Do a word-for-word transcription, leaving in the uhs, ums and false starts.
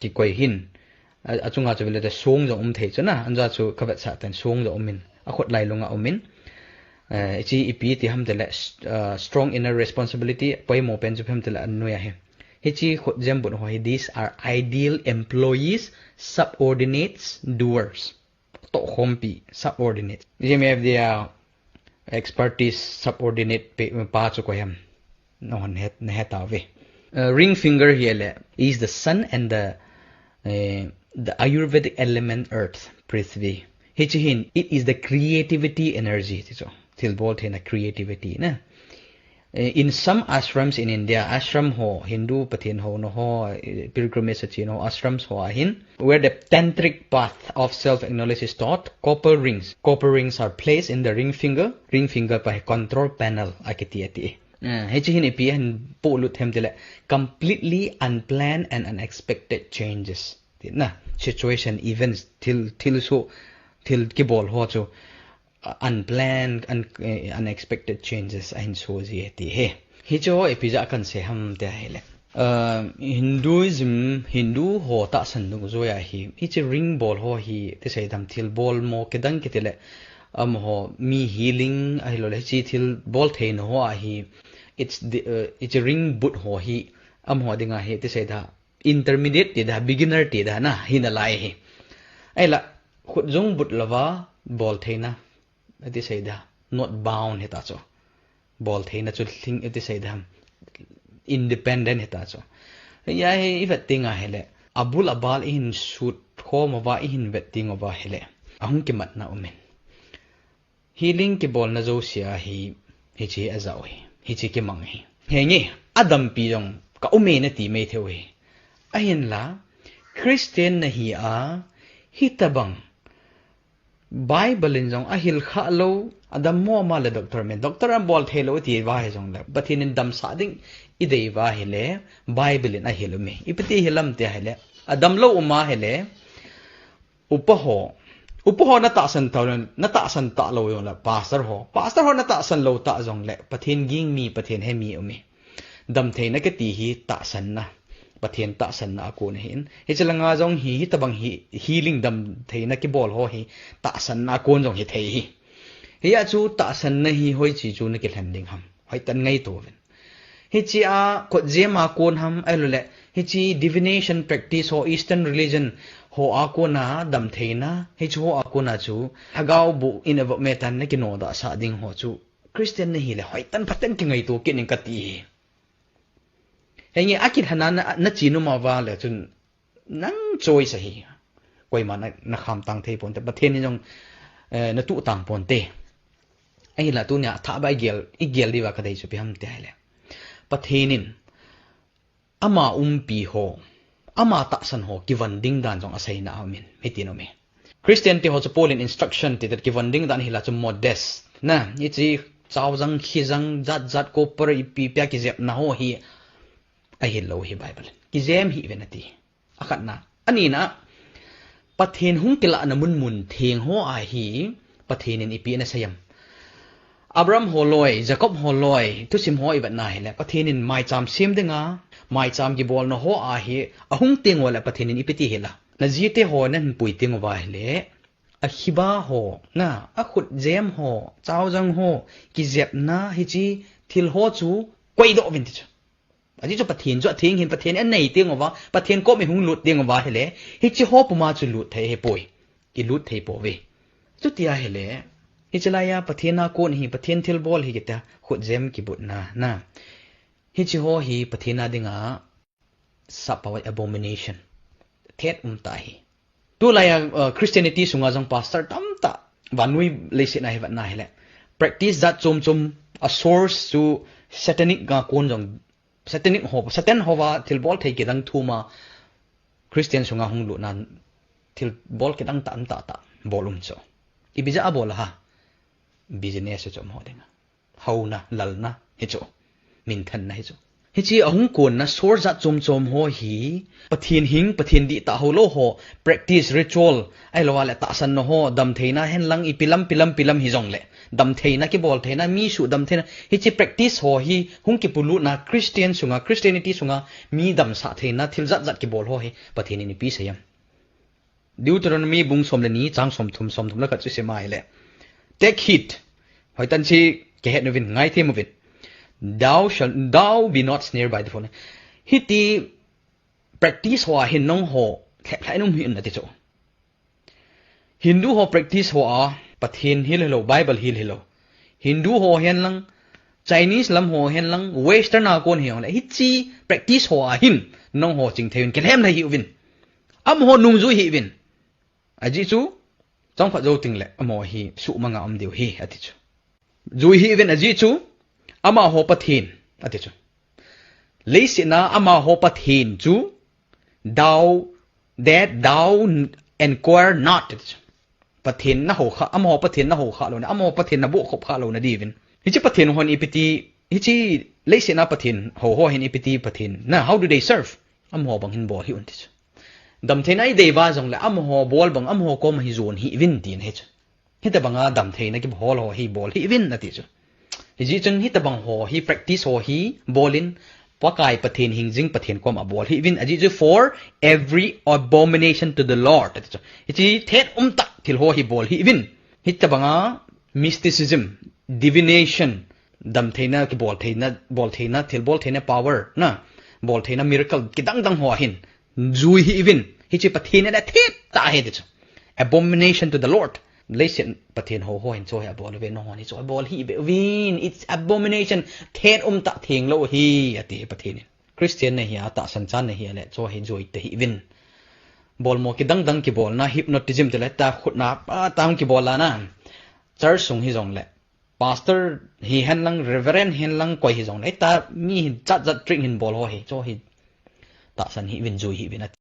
kikoi hin. A, achunga chu vele te song jong um thei chu na, anja chu kavetsah ten song jong um in, akhut lailunga um in. Eh, hiche ipi ti ham tile, s-, eh, strong inner responsibility, poimo pen chu ipi ham tile anoi ahi. Hiche khutjem but ho hi, these are ideal employees, subordinates, doers. Tohkhompi, subordinate. G M F dia expertise, subordinate pe, pa chu koi ham. Nahon het, nahet tauve. Uh, ring finger hi le is the sun and the, uh, the Ayurvedic element earth, Prithvi. Hiche hin, it is the creativity energy, ti chu. Thilbol theina creativity na. Eh, in some ashrams in India, ashram ho, Hindu Pathen houna ho, eh, pilgrimage a chen ho, ashrams ho ahin, where the tantric path of self-acknowledge is taught, copper rings. Copper rings are placed in the ring finger. Ring finger pa hi control panel akiti ati. Eh, hiche hin ipi ahin polut hem tile, completely unplanned and unexpected changes. Ti na, situation, events, thil, thil so, thil kibol ho chu, uh, unplanned, un-, eh, unexpected changes ahin soh ji e ti ahi. Hiche ho ipi jeh a kahin sei ham ti ahile, uh, Hinduism, Hindu ho tahsan dungjuia hi, hiche ring bol ho hi, ti seidam thilbol mo kidang kiti le, amaho mi healing ahilouleh hiche thilbol theina ho ahi, it's the, uh, hiche ring but ho hi, amaho dinga hi, ti seida intermediate ti da, beginner ti da na, hina lai hi. Ahila, khutjung but louva, bol theina, ati seida, not bound hita chu. Bol theina chu lhing ati seida, independent hita chu. Hia hi, i vet ding ahile, abul abal ihin sut khom uva, ihin vet ding uva ahile, ahung kimatna um in. Healing kibolna jousea hi, hiche ajah u hi, hiche kimang hi. Henge, adampi jong ka um e nati mai thei u hi. Ahinla, Christian nahi a, hitobang, Bible in jong ahil kha lou, adammo ma le doctor men, doctor in bol thei lou ti uva hijongle, Pathen in damsah ding idei uva ahile, Bible in ahil u hi. Ipi ti hilam ti ahile, adam lou um ahile, Upa ho. Upa ho natahsan tah lou, natahsan tah lou jongle, pastor ho. Pastor ho natahsan lou tah jongle, Pathen ging mi, Pathen he mi um e. Damtheina kiti hi tahsanna. Pathen tahsanna a kon ahin. Hiche langa jong hi, hitobang hi, healing damtheina kibol ho hi, tahsanna a kon jong hithei hi. Hia chu tahsanna hi hoiche chu nakilhen ding ham. Hoitah in ngaito uvin. Hiche a khutjem a kon ham ahilouleh, hiche divination practice ho Eastern religion ho a kona damtheina, hiche ho a kona chu lhagao boh in evo metan nakinodoh sah ding ho chu Christian nahile hoitah in phaten kingaito kit in kati hi. Henge akilhena na, nache nom uva le chun nang choice ahi. Koima na, nakham tang thei ponte. Pathen in jong, eh, natuh tang ponte. Ahinla tunia thahbeh igel, igel diuva kadei chu ipi ham ti ahile. Pathen in ama umpi ho, ama tahsan ho, kivon ding dan jong aseina a um in, hitin um e. Christian te ho chu Paul in instruction ti tah kivon ding dan hila chu modest. Na, hiche chaojang, khijang, jat jat copper ipi ipi a kijepna ho hi ahil lou hi Bible in. Kijem hih uvin ati. Akhatna. Anina, Pathen hung kilahna mun mun theng ho a hi, Pathen in ipi anasei em. Abraham holoi, Jacob holoi, thusim ho ivetna hile, Pathen in maicham sem dinga, maicham kibolna ho a hi, ahung teng uleh Pathen in ipi ti hila. Najite ho nahin pui teng uva ahile, akhiba ho, na, akhutjem ho, chaojang ho, kijepna, hiche thil ho chu koidoh uvin ti chu. Ajeh chu Pathen chu atheng ahin, Pathen in anei teng uva, Pathen kom ihung lut teng uva ahile, hiche ho puma chu lut thei ahipoi. Ilut thei pouve. Chuti ahile, hiche laiya Pathen a kon hi, Pathen thilbol hi kiti a, khutjem kibutna, na. Hiche ho hi Pathen a dinga sap pawai abomination. Thet umtah ahi. Tulaiya, uh, Christianity sunga jong pastor tamtah vannoi leiset a hi vetna hile. Practice jat chom chom a source chu satanic a kon jong, satanic ho, Satan hova thilbol thei kidang thum a Christian sunga hung lutna thilbol kidang tah, tah, tah bol um chu. Ipi jeh a bol ham. Business chu um ho dinga. Hauna, lalna, hichu. Minthanna hichu. Hiche ahung konna source jat chom chom ho hi, Pathen hing, Pathen dihtah ho lou ho, practice, ritual, ahilouleh tahsanna ho, damtheina henlang, ipi lam, pi lam, pi lam hijongleh, damtheina, kibol theina, mi sudam theina, hiche practice ho hi, hung kipulutna, Christian sunga, Christianity sunga, mi damsah theina, thil jat jat kibol ho hi, Pathen in ipi asei em? Deuteronomy bung som le ni, chang som thum, som thum le khat chu sim ahileh, "Take heed." Hoitah in chu kihet uvin, ngaithei uvin. "Thou shall, thou be not snared by the falling." Hiti practice hoa hin nangho lheplhah in um hih un ati chu. Hindu ho practice hoa Pathen hil hilou, Bible hil hilou. Hindu ho henlang, Chinese lam ho henlang, Western a kon hijongleh, hiche practice hoa hin nangho chingthei uvin, kilhem lhai hih uvin. Amaho nungjui hih uvin. Ajeh chu, chomkhat jou tengleh, amaho hi suhmanga um diu ahi, ati chu. Jui hih uvin ajeh chu, amaho Pathen, ati chu. Leiset a amaho Pathen chu, thou, that thou inquire not, ati chu. Pathen naho kha, amaho Pathen naho kha lou nading, amaho Pathen naboh khop kha lou nading uvin. Hiche Pathen ho hin ipi ti, hiche leiset a Pathen ho ho hin ipi ti Pathen, na, how do they serve? Amaho bang hin bol hih un ati chu. Damtheina idei uva jongleh, amaho bol bang, amaho koma hi jon hih uvin tina ahi chu. Hitobanga damtheina kibol ho hi bol hih uvin ati chu. Hijeh chun hitobang ho hi practice ho hi bol in, Pakai Pathen hing jing Pathen koma bol hih uvin, ajeh chu for every abomination to the Lord, ati chu. Hiche thet umtah thil ho hi bol hih uvin. Hitobanga mysticism, divination, damtheina, kibol theina, bol theina, thil bol theina power, na, bol theina miracle, kidang dang ho hin jui hih uvin. Hiche Pathen in athet tah ahi ati chu. Abomination to the Lord. Leiset Pathen ho ho hin chu hi abol uve, nangho hin chu abol hih beh uvin. It's abomination. Thet umtah, thenglou ahi, ati Pathen in. Christian nahi a, tahsan chan nahi a leh, chu hi jui tahih uvin. Bolmo kidang dang kibolna, hypnotism tileh, ta khutna, pa tang kibol lana. Church sung hijongleh, pastor hihen lang, reverend hihen lang, koi hijongleh, ta mi hi jat jat trick hin bol ho hi, chu hi tahsan hih uvin, jui hih uvin ati.